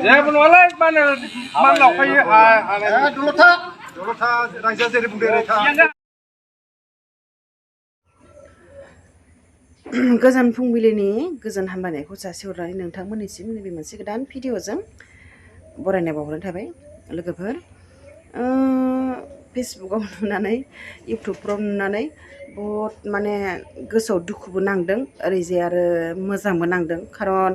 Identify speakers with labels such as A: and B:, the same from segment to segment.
A: Ya menolak mana mana kayak dulu tak raja dari bundar tak.
B: गोजोन फुंबिलिनि गोजोन हामलायनायखौ जासिहरनानै नोंथांमोननिसिम नैबे मोनसे गोदान भिडिअजों बरायनाय बावहरनाय थाबाय लोगोफोर फेसबुकआव नुनानै इउटुबफ्राव नुनानै बहुत माने गोसोआव दुखुबो नांदों ओरैजाय आरो मोजांबो नांदों खारन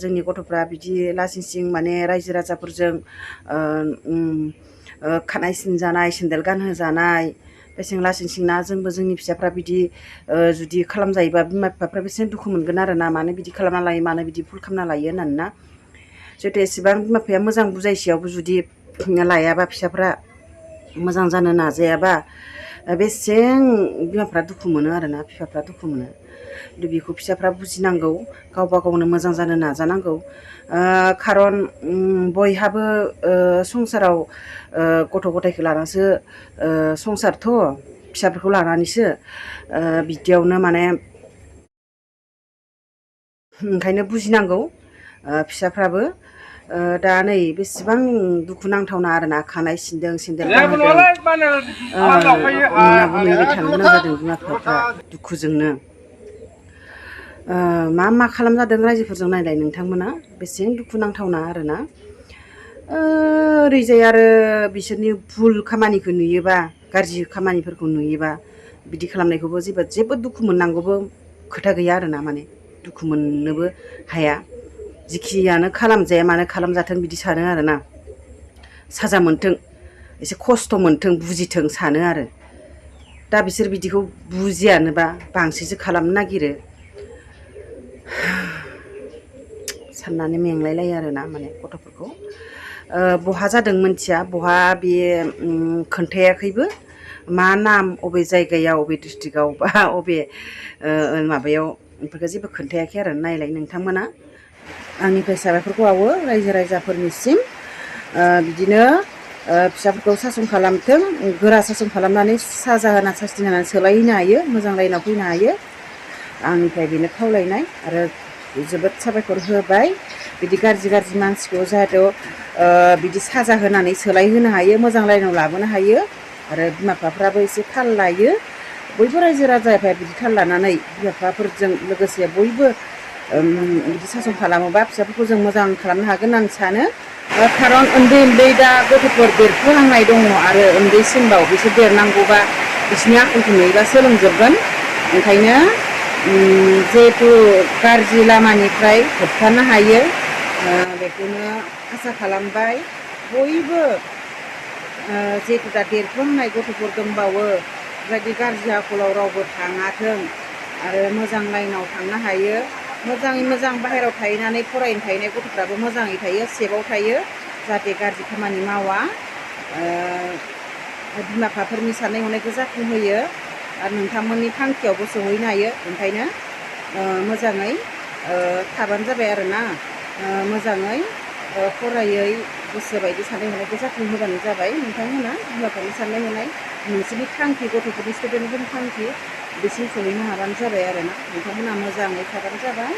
B: जोंनि गथ'फ्रा बिदि लासिं सिं माने रायजो राजाफोरजों खानाय सिनजानाय सेन्देल गानहोजानाय बेसें लासिं सिंना जोंबो जोंनि फिसाफ्रा बिदि जुदि खालामजायोबा बिमा बिफाफ्रा बेसेबां दुखु मोनगोन आरो ना मानो बिदि खालामना लायो मानो बिदि भुल खालामना लायो होननानै ना जिहेतु एसेबां बिमा बिफाया मोजां बुजायसेयावबो जुदि लायाबा फिसाफ्रा मोजां जानो नाजायाबा बेसें बिमाफ्रा दुखु मोनो आरो ना बिफाफ्रा दुखु मोनो बेखौ फिसाफ्रा बुजिनांगौ गावबा गावनो मोजां जानो नाजानांगौ खारन बयहाबो संसाराव गथ' गथायखौ लानासो संसारथ' फिसाफोरखौ लानानैसो बिदियावनो माने ओंखायनो बुजिनांगौ फिसाफ्राबो दा नै बेसेबां दुखु नांथावना आरोना खानाय सिनदों सेन्देल गानहोदों नुनाबो नुबाय थानो गोनां जादों बिमा बिफाफ्रा दुखुजोंनो मा खालामजादों रायजोफोरजों नायलाय नोंथांमोना बेसेबां दुखु नांथावना आरोना ओरैजाय आरो बिसोरनि भुल खामानिखौ नुयोबा गाज्रि खामानिफोरखौ नुयोबा बिदि खालामनायखौबो जेबो दुखु मोननांगौबो खोथा गैया आरोना माने दुखु मोननोबो हाया जिखियानो खालामजाया मानो खालामजाथों बिदि सानो आरोना साजा मोनथों एसे खस्थ' मोनथों बुजिथों सानो आरो दा बिसोर बिदिखौ बुजियानोबा बांसिनसो खालामनो नागिरो साननानै मेंलायलायो आरोना माने गथ'फोरखौ बहा जादों मिथिया बहा बे खोन्थायाखैबो मा नाम अबे जायगायाव अबे डिस्ट्रिक्टआव बा अबे माबायाव बेफोरखौ जेबो खोन्थायाखै आरो नायलाय नोंथांमोना आंनिफ्राय साबायखरखौ बावो रायजो राजाफोरनिसिम बिदिनो फिसाफोरखौ सासन खालामथों गोरा सासन खालामनानै साजा होना सास्ति होनानै सोलायहैनो हायो मोजां लाइनाव फैनो हायो आंनिफ्राय बेनो खावलायनाय आरो जोबोद साबायखर होबाय बिदि गाज्रि मानसिखौ जाहाथे बिदि साजा होनानै सोलायहोनो हायो मोजां लाइनाव लाबोनो हायो आरो बिमा बिफाफ्राबो एसे थाल लायो बयबो रायजो राजाफ्रा बिदि थाल लानानै बिमा बिफाफोरजों लोगोसे बयबो बिदि सासन खालामोबा फिसाफोरखौ जों मोजां खालामनो हागोन होननानै सानो खारन उन्दै दा गथ'फोर देरफुहांनाय दङ आरो उन्दैसिनबाव बिसोर देरनांगौबा बिसोरनि आखलखौ नुयोबा सोलोंजोबगोन ओंखायनो जिहेथु गाज्रि लामानिफ्राय होबथानो हायो बेखौनो आसा खालामबाय बयबो जिहेतु दा देरफुहांनाय गथ'फोर दंबावो बेबायदि गाज्रि आखलाव रावबो थाङाथों आरो मोजां लाइनाव थांनो हायो मोजाङै मोजां बाहेरायाव थाहैनानै फरायनो थाहैनाय गथ'फ्राबो मोजाङै थायो सेफआव थायो जाहाथे गाज्रि खामानि मावा बिमा बिफाफोरनि साननाय हनायखौ जाफुंहोयो आरो नोंथांमोननि थांखियावबो सहैनो हायो ओंखायनो मोजाङै थाबानो जाबाय आरोना मोजाङै फरायै गोसो बायदि साननाय हनायखौ जाफुंहोबानो जाबाय नोंथांमोना बिमा बिफानि साननाय हनाय नोंसोरनि थांखि गथ'फोरनि स्टुडेन्टफोरनि थांखि बिसिम सहैनो हाबानो जाबाय आरोना नोंथांमोना मोजाङै थाबानो जाबाय